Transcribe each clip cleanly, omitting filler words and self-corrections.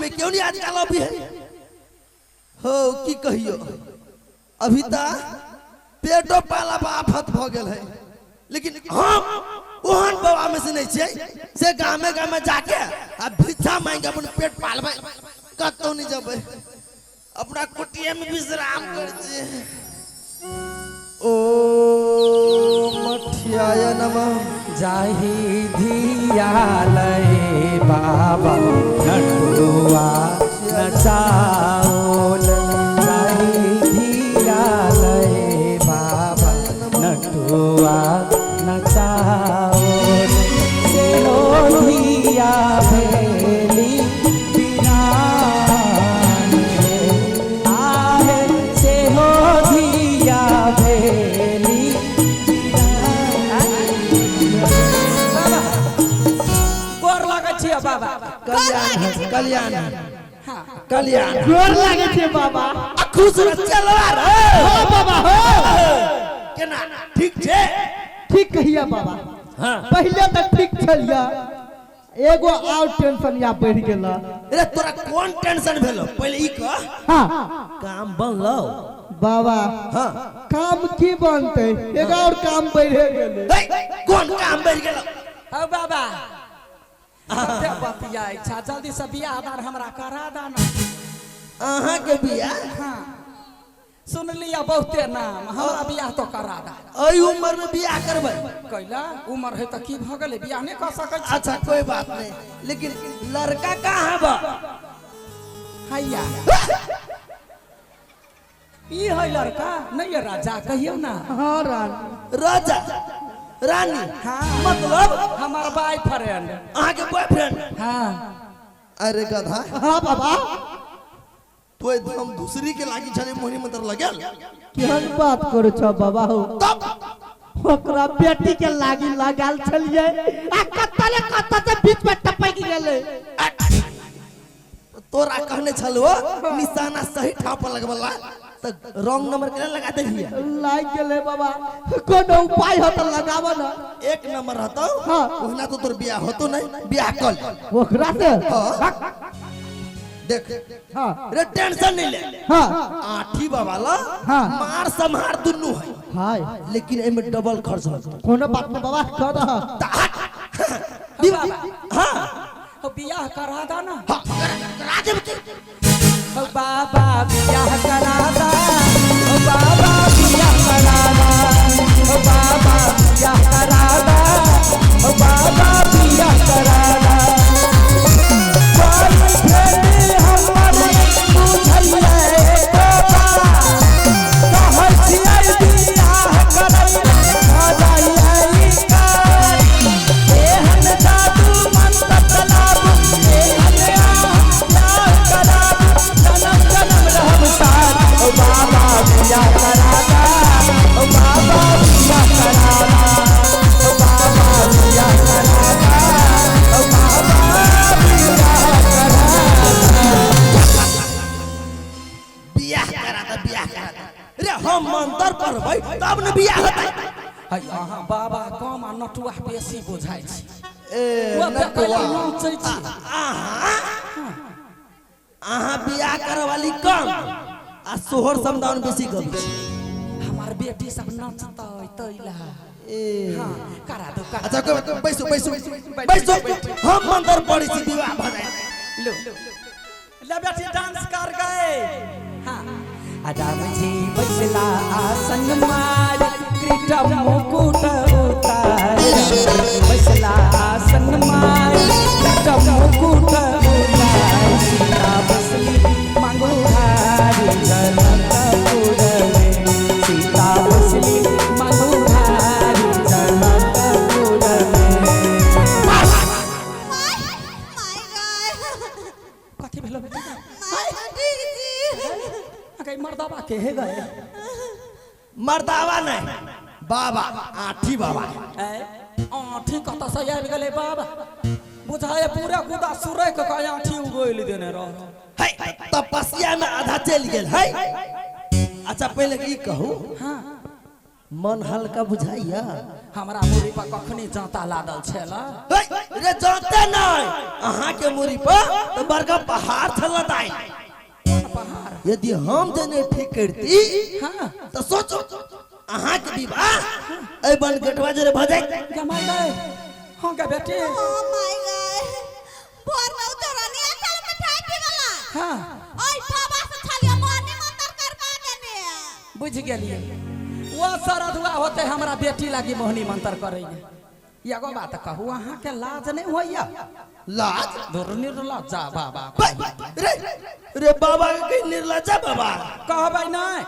में क्यों नहीं आजकल अभी है हो की कहियो अभी त पेटो पाला पर आफत भऽ गेल है लेकिन हम ओहन बाबा में से नहीं छियै से गामे गामे जाके आ भिक्षा मांगि के अपन पेट पालबै कतौ नहीं जेबै अपना कुटिया में विश्राम कर छियै। ओ मठियाय नमः। जाहि धिया लय बाबा नटुआ नचाओल, जाहि धिया लय बाबा नटुआ नचाओल, से हो धिया भेली बिरान रे, आहे से हो धिया भेली। बाबा गोर लागै छियै बाबा। कल्याण है, कल्याण है। हाँ। कल्याण। गोर लागै छै बाबा। आ खुश रह चलवा रे। हो बाबा हो। केना ठीक छै? ठीक कहिया बाबा। हाँ। पहिले तऽ ठीक छलिया, एगो और टेंशन या बढ़ि गेल। अरे तोरा कोन टेंशन भेलो पहिले ई कह। हाँ। काम बनलो? बाबा। हाँ। काम की बनते, एगो और काम बढ़े गेलै। हे, कोन काम बढ़ि गेलो? हौ बाबा कते बतियाइ छा, जल्दी से बियाह दान हमरा करा दाना। अहाँ के बियाह? हाँ सुन लिया बहुते नाम, हमरा बियाह तो करा दा। एहि उम्र में बियाह करबै? कैला उम्र है तऽ की भऽ गेलै, बियाह नहि कऽ सकै छी। अच्छा कोई बात नहीं, लेकिन लड़का कहाँ बा? हैया ई है लड़का नहीं है राजा कहियो ना। हाँ रानी। राजा रानी? हाँ। मतलब हमार बॉयफ्रेंड। अहाँ के बॉयफ्रेंड? हाँ। अरे गधा। हाँ बाबा। तो एकदम दूसरी के लागी छले मोहिनी मंत्र लगल। केहन बात करै छ बाबा हो? तब ओकरा बेटी के लागी लगाल छलियै आ कतले कत से बीच में टपक गेलै। तोरा कहने छलो निशाना सही ठाव पर लगबला त रॉन्ग नंबर के लगा देलियै। लाग गेलै बाबा, कोनो उपाय हो त लगाब ना। एक नंबर रहतो। हाँ। ओहिना तो तोर बियाह होतो नहीं, बियाह कर ले। ओकरा से? हाँ। देख। हाँ। रे टेंशन नहीं ले। हाँ। आठी बाबा ला। हाँ। मार संहार दुनू है। हाय। लेकिन एमे डबल खर्च हो। कोनो बात नहीं बाबा, कह दह। बाबा। हाँ। हो बियाह करा दा ना। हाँ, करा देब की। हो बाबा बियाह करा दा, हो बाबा बियाह करा दा, हो बाबा बियाह करा दा, हो बाबा बियाह करा दा। बॉयफ्रेंड हमर बुझैले बाबा, कहै छियै बियाह करै भऽ जाइए कार। एहन जादू मंत्र चलाबू, एहन प्यार कराबू, जनम जनम रहब साथ। ओ बाबा बियाह करा दा, ओ बाबा बियाह करा दा, ओ बाबा बियाह करा दा, ओ बाबा बियाह करा दा। बियाह करा दा, बियाह करा दा। रे हम मंत्र पढ़बै तब न बियाह होतै। है अहाँ बाबा कम आ नटुआ बेसी बुझाइ छी। ए ओ देखै नटुआ। नाचै छी। अहाँ अहाँ बियाह करे वाली कम आ सोहर समदाउन बेसी गबै छी। हमार बेटी सब नाचतै तैला। ए हाँ करा दो करा। अच्छा कोई बात नहीं, बैसो बैसो बैसो, हम मंत्र पढ़ै छी विवाह भऽ जायत। लो ले बेटी डांस कर गए। हाँ राम जी बैसला आसन मार, क्रीट मुकुट उतार। बैसला आसन मार, क्रीट मुकुट उतार। सीता बसली मांगो भारी जनकपुर में, सीता बसली मांगो भारी जनकपुर में। My my God. कथी भेलो बेटी? My दीदी। गई मर्दाबा के हे गए? मर्दावा नहीं बाबा, आठी बाबा। ए आठी कतऽ से आबि गेलै बाबा? बुझाय पूरा गुदा सुरैक के आठी उगैल देने रह। है तपस्या में आधा चलि गेल है। अच्छा पहिले ई कहू। हाँ। मन हल्का बुझाइया। हमरा मुड़ी पर कखनी जांता लादल छल। रे जांते नहीं, अहाँ के मुड़ी पर तो बड़का पहाड़ छल दाई। कोन पहाड़? यदि हम जे नहीं ठीक करती हाँ तो सोचो अहाँ के विवाह ए बन गटवा जरे भ जाए। जमाई गए। हाँ गे बेटी। ओ my God, भोर में उतरनी आखल मिठाई पीवला। हाँ ओय बाबा से छलिया मोहनी मंतर करवा देने। बुझ गेलिए वो सरधुआ होते हमरा बेटी लागी मोहनी मंत्र करैया। एगो बात कहू, अहाँ के लाज नहीं होइया? लाज? निर्लज्जा बाबा। रे रे बाबा के निर्लज्जा बाबा कहबै नहीं।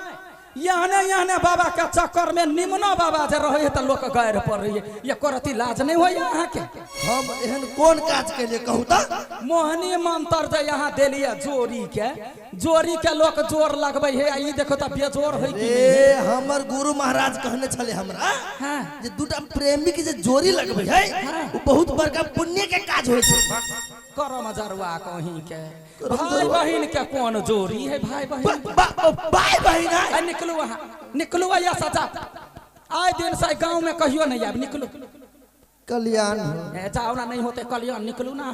यहने यहने बाबा के चक्कर में निमनो बाबा जे रहे त लोक गैर पड़ैया। एको रति लाज नहीं होइया अहाँ के? हम एहन कोन काज के लिए कहू त? मोहनी मंत्र जे यहाँ देलिए जोड़ी के, जोड़ी के लोक जोर लगबै है, ई देखो त बेजोर है कि ए हमर गुरु महाराज कहने छले हमरा हाँ जे दूटा प्रेमी के जे जोड़ी लगबै है वो बहुत बड़का पुण्य के काज होय छै। करम जरुआ कहीं के भाई बहिन के कोन जोड़ी है? भाई बहिन भाई बहिन है। निकलू वहाँ, निकलू या सजा। आए दिन से गांव में कहियो नहीं आब, निकलू। कल्याण जाओ ना, नहीं होते कल्याण, निकलू ना।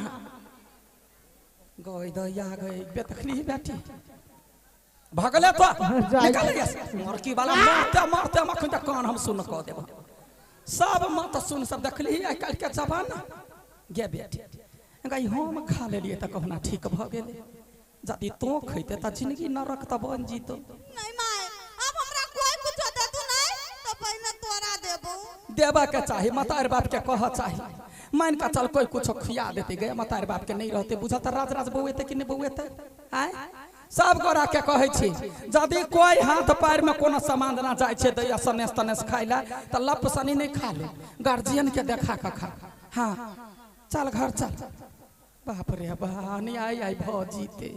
गई दैया गई बेतखनी बेटी भगले तो निकल गया मरकी वाला। मारते मारते मखन तक कान हम सुन कह देब। सब मत सुन सब देखली आइ काल्हि के जमाना। गे बेटी गई हम खा लेलिए त कहुना ठीक भ गेलै। यदि तो खैते त जिंदगी नरक त बन जीतो। नहीं my, अब हमरा कोई कुछ दे तू नहीं तो पहिने तोरा देबो। देबा के चाही, मतार बाप के कह चाही। मान का चल कोई कुछ खिया देते गए, मतार बाप के नहीं रहते बुझल त राज राज बौएते कि नहीं बौएते? आय सब गोरा के कहै छी यदि कोई हाथ पैर में कोनो सामान ना जाय छै दैया सनेस तनेस खाइ ला त लप सनी नहीं खा ले, गार्जियन के देखा के खा। हाँ चल घर चल। बाप रे बा, नहीं आई आई भ जीते।